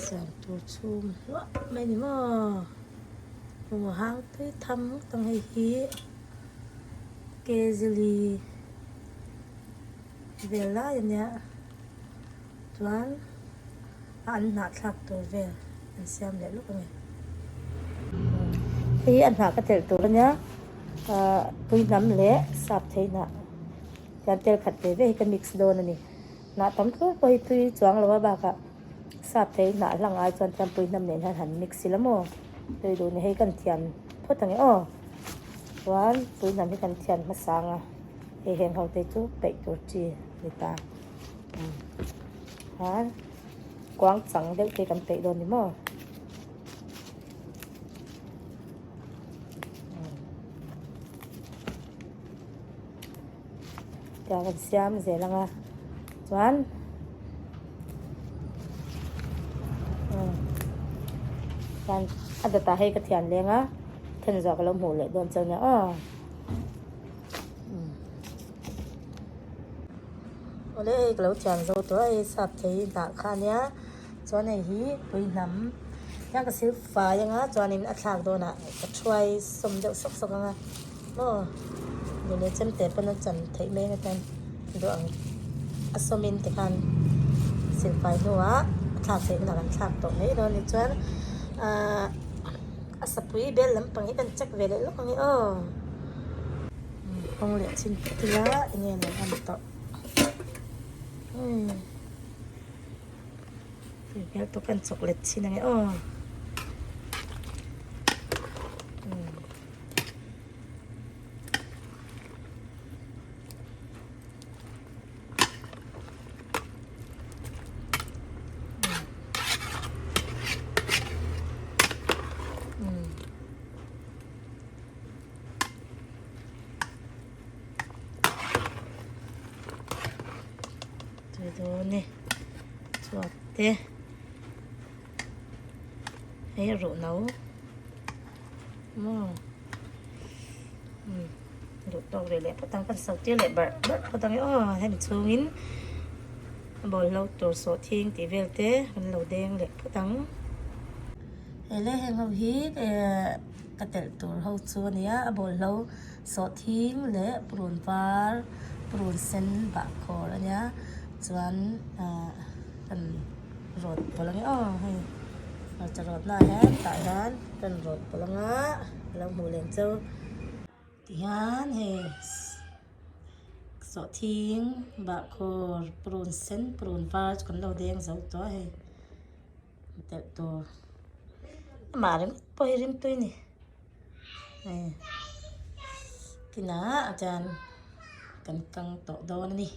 Siam tur chhum hluah mai a ni maw? Hmu hang tui tham ngawt ang hei hi kezili vel lai a nia chuan a an hnah thlak tur vel an siam leh lawk a ni. Hei hi a hnah ka telh tur a nia ah tui hnam leh sap thei hnah hian tel khat ve ve hi ka mix dawn a ni. Hnah tam tlur pawh hi tui chuang lo a bakah sap thei hnah hlang ai chuan thiampui hnam nen hian han mix ila maw tui duh ni hei kan thiam phawt ang e aw chuan pui hnam hi kan thiam hmasa ang a hei heng ho te chu peih tur chi ni ta chuan kuang chang deuh te kan peih dawn ni maw. Tiang kan siam zel ang a chuan chuan a dawtah hei ka thian leng a then zawh ka lo hmuh leh dawn chauh nia aw awle hei ka lo thian zo tawh a hei sap thei hnah kha ania chuan hei hi pui hnam hian ka sil fai anga chuanin a thlak dawnah ka thuai sawm deuh sawk sawk ang a. Maw nule chemte pawn a chan theih mai anga tan duh ang a sawmin tikhan silfai hnuah a thlak theih hunah kan thlak tawh mai dawn ni chuan ahh a sapui bel lampang hi kan check ve leh lawk ang e aw kawng leh chin phawt ila enge lo en tawh umm tui hmel tawh kan chawk let chin ang e aw. Tui dawn e chhuat te hei a ruh no. Maw umm duh tawk ve leh phawt ang kan so tir leh barh barh phawt ang e aw hemi chhungin a bawlhlo tur sawh thing tih vel te kan lo deng leh phawt ang. Hei le heng ho hi ehh ka telh tur ho chu a nia a bawlhlo sawh thing leh purun var purun sen bahkhawr a nia chuan ahh kan. Rawt pawlh ang e aw hei hmarcha rawt na ah hian tah hian kan rawt pawlh ang a a lo hmuh lem cheu tihian hei sawhthing bahkhawr purun sen purun var chu kan lo deng zo tawh a hei telh tur amah ringawt pawh hi rimtui a ni hei kinah chuan kan kang tawh dawn a ni.